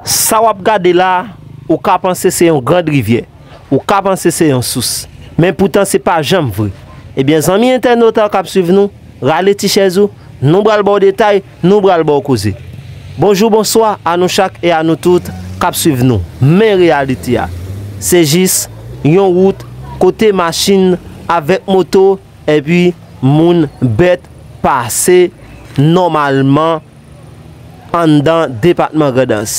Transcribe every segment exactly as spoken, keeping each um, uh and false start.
Sa w ap gade la, ou ka panse se yon grand rivyè, ou ka panse se yon sous. Men poutan se pa janm vre. Ebyen, zanmi entènot k ap swiv nou, rale ti chèz ou, nou pral ba w detay, nou pral ba w koze. Bonjou, bonswa a nou chak e a nou tout k ap swiv nou. Men reyalite a, se jis yon wout kote machin avèk moto epi moun, bèt pase nòmalman anndan depatman Grandans.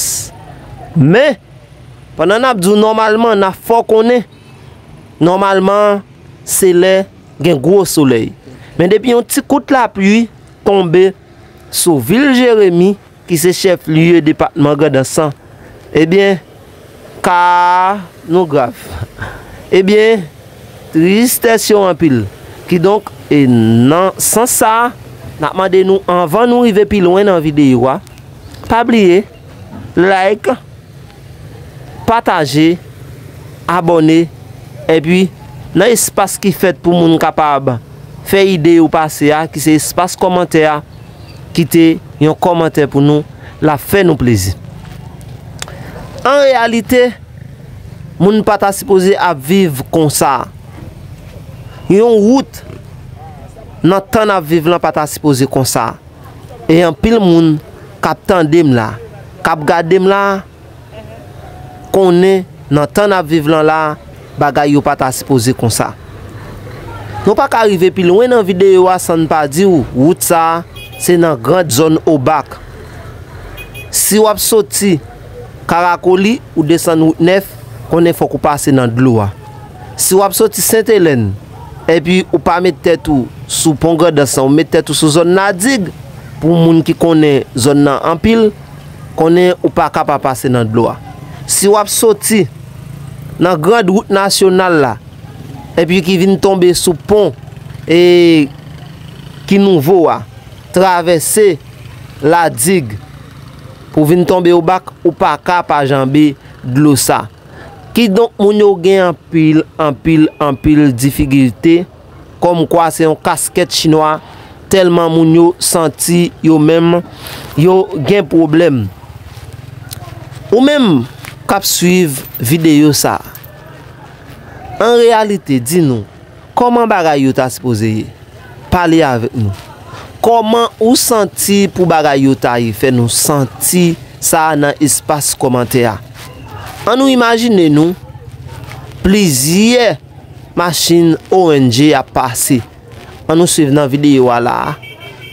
Men, pandan n ap di w nòmalman, n ap fè w konnen, nòmalman, se lè gen gwo solèy. Men depi yon ti kout lapli tonbe sou vil Jeremi, ki se chèf lye depatman Grandans lan, ebyen, ka nou grav. Ebyen, tristès yo anpil. Kidonk, e nan sans sa a, n ap mande nou, anvan nou rive pi lwen nan videyo a, pa bliye like, pataje, abòne, epi nan espas ki fèt pou moun kapab fè ide yo pase a, ki se espas kòmantè a, kite yon kòmantè pou nou, l ap fè nou plezi. An reyalite, moun pa ta sipoze ap viv konsa. Yon wout nan tan n ap viv lan pa ta sipoze konsa. E anpil moun k ap tande m la, k ap gade m la, konnen nan tan n ap viv lan la, bagay yo pa ta sipoze konsa. Nou pa ka rive pi lwen nan videyo a san n pa di w, wout sa a, se nan grand zòn Obak. Si w ap soti Karakoli, ou desann wout nèf, konnen fòk ou pase nan dlo a. Si w ap soti Sentelèn, epi ou pa met tèt ou sou pon Grandans lan, ou met tèt ou sou zòn Ladig, pou moun ki konnen zòn nan anpil, konnen ou pa kapab pase nan dlo a. Si w ap soti nan grand wout nasyonal la, epi ki vin tonbe sou pon, e, ki nouvo a, travèse Ladig pou vin tonbe Obak, ou pa ka pa janbe dlo sa. Kidonk, moun yo gen anpil, anpil, anpil difikilte, kòmkwa se yon kaskèt chinwa, tèlman moun yo santi yo menm, yo gen pwoblèm. Ou menm k ap swiv videyo sa a, an reyalite, di nou, kòman bagay yo ta sipoze ye? Pale avèk nou. Kòman ou santi pou bagay yo ta ye? Fè nou santi sa nan espas kòmantè a. Ann nou imajine nou plizyè machin O N G ap pase. Ann nou swiv nan videyo a la a.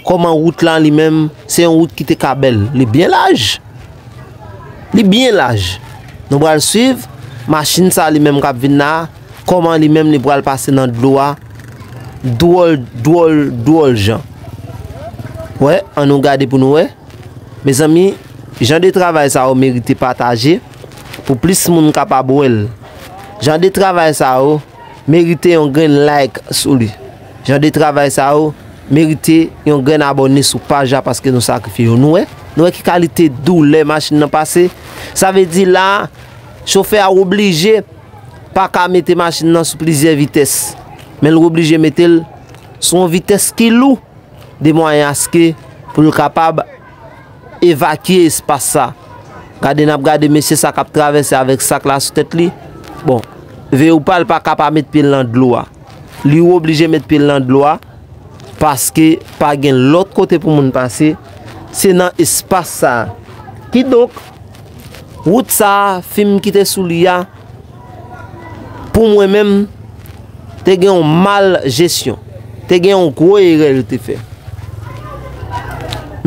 Kòman wout lan li menm, se yon wout ki te ka bèl. Li byen laj. Li byen laj. Nou pral swiv machin sa li menm k ap vin la a, kòman li menm li pral pase nan dlo a, dwòl, dwòl, dwòl jan. Wè, ann nou gade pou nou wè. Mezanmi, jan de travay sa yo merite pataje pou plis moun kapab wè l. Jan de travay sa yo merite yon grenn like sou li. Jan de travay sa yo merite yon grenn abòne sou paj la paske nou sakrifye yo. Nou wè? Nou wè ki kalite doulè machin nan pase? Sa vle di la, chofè a oblije pa ka mete machin nan sou plizyè vitès. Men l oblije mete l sou yon vitès ki lou, de mwayen aske pou l kapab evakye espas sa. Gade, n ap gade mesye sa k ap travèse avèk sak la sou tèt li. Bon, veye w pa, l pa ka pa met pye l nan dlo a. Li oblije met pye l nan dlo a, paske pa gen lòt kote pou moun pase, se nan espas sa a. Kidonk, wout sa a, fim ki te sou li a, pou mwen menm, te gen yon mal jesyon, te gen yon gwo erè yo te fè.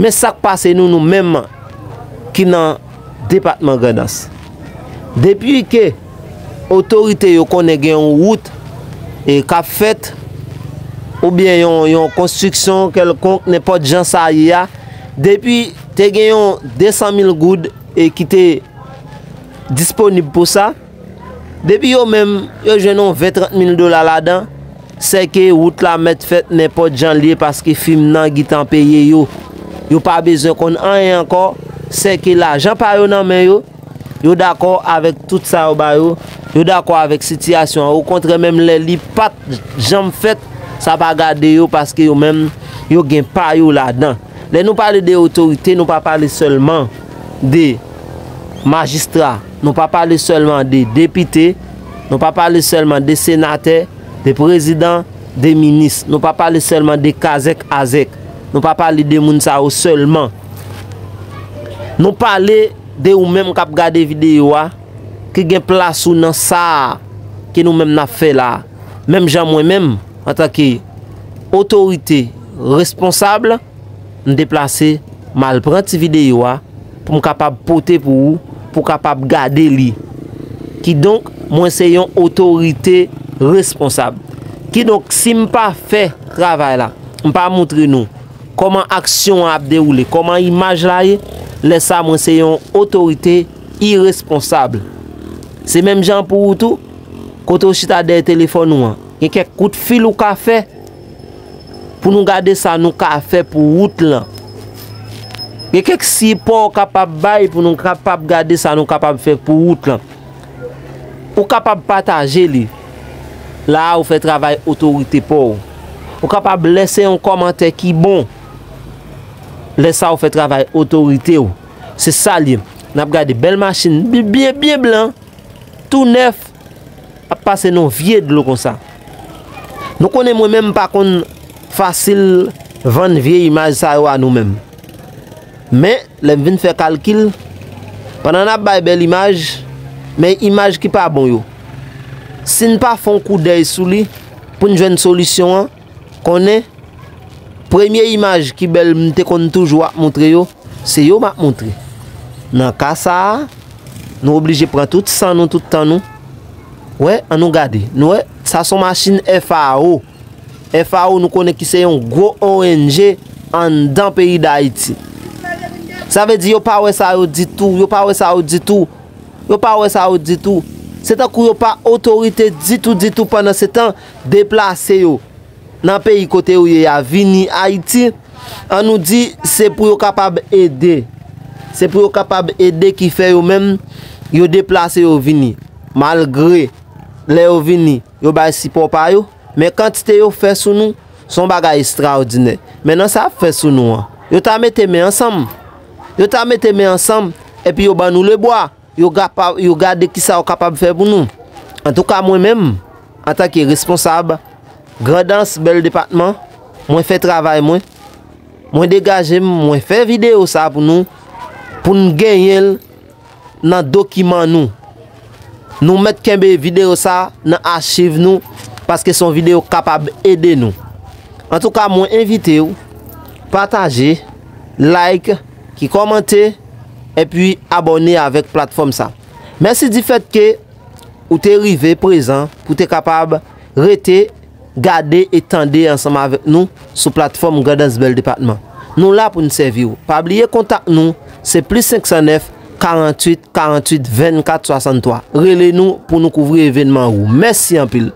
Men sa k pase nou, nou menm ki nan depatman Grandans. Depi ke otorite yo konnen gen yon wout, e, k ap fèt, oubyen yon, yon konstriksyon kèlkonk, nenpòt jan sa ye a, depi te gen yon de san mil goud, e, ki te disponib pou sa, depi yo menm, yo jwenn yon ven, trant mil dola ladan, sèke wout la mèt fèt nenpòt jan l ye paske fim nan gentan peye yo. Yo pa bezwen konn anyen ankò, sèke lajan pa yo nan men yo, yo dakò avèk tout sa yo ba yo, yo dakò avèk sitiyasyon an. Okontrè, menm lè li pa t janm fèt, sa pa gade yo paske yo menm, yo gen pa yo ladan. Lè nou pale de otorite, nou pa pale sèlman de majistra, nou pa pale sèlman de depite, nou pa pale sèlman de senatè, de prezidan, de minis, nou pa pale sèlman de kazèk azèk, nou pa pale de moun sa yo sèlman. Nou pale de ou menm k ap gade videyo a, ki gen plas ou nan sa a ke nou menm n ap fè la a. Menm jan mwen menm, antanke otorite responsab, m deplase, m al pran ti videyo a pou m kapab pote pou ou, pou w kapab gade li. Kidonk, mwen se yon otorite responsab. Kidonk, si m pa fè travay la, m pa montre nou kòman aksyon an ap dewoule, kòman imaj la ye, lè sa mwen se yon otorite iresponsab. Se menm jan pou ou tou, kote w chita dèyè telefòn ou an, gen kèk kout fil ou ka fè pou nou gade sa nou ka fè pou wout lan. Gen kèk sipò w kapab bay pou nou kapab gade sa nou kapab fè pou wout lan. Ou kapab pataje li. La a, ou fè travay otorite pa w. Ou kapab lèse yon kòmantè ki bon. Lè sa, ou fè travay otorite w. Se sa l ye. N ap gade bèl machin, byen, byen, byen blan, tou nèf, ap pase nan vye dlo konsa. Nou konnen mwen menm m pa konn fasil vann vye imaj sa yo a nou menm. Men, lè m vin fè kalkil, pandan n ap bay bèl imaj, men imaj ki pa bon yo. Si n pa fè yon koudèy sou li, pou n jwenn solisyon an, konnen, premye imaj ki bèl m te konn toujou ap montre yo, se yo m ap montre. Nan ka sa a, nou oblije pran tout san nou, tout tan nou. Wè, ann nou gade. Nou wè, sa se yon machin F A O. F A O, nou konnen ki se yon gwo O N G anndan peyi Dayiti. Sa vle di yo pa wè sa yo ditou, yo pa wè sa yo ditou. Yo pa wè sa yo ditou. Se tankou yo pa otorite ditou, ditou pandan se tan deplase yo nan peyi kote yo ye a vini Ayiti, ann nou di se pou yo kapab ede. Se pou yo kapab ede ki fè yo menm, yo deplase yo vini. Malgre lè yo vini, yo bay sipò pa yo, men kantite yo fè sou nou, se yon bagay estraòdinè. Men nan sa y ap fè sou nou an, yo ta mete men ansanm. Yo ta mete men ansanm, epi yo ban nou lebwa. Yo gapa-, yo gade kisa yo kapab fè pou nou. Antouka, mwen menm, antanke responsab Grandans Bèl Depatman, mwen fè travay mwen, mwen degaje m, mwen fè videyo sa pou nou, pou n genyen l nan dokiman nou. Nou mèt kenbe videyo sa nan achiv nou, paske se yon videyo k kapab ede nou. Antouka, mwen envite w pataje, like, ki kòmante, epi abòne avèk platfòm sa. Mèsi difèt ke ou te rive prezan pou te kapab rete, gade e tande ansanm avèk nou sou platfòm Grandans Bèl Depatman. Nou la pou n sèvi w. Pa bliye kontak nou, se plis senk san nèf, karanntuit, karanntuit, vennkat, swasanntwa. Rele nou pou nou kouvri evènman ou. Mèsi anpil.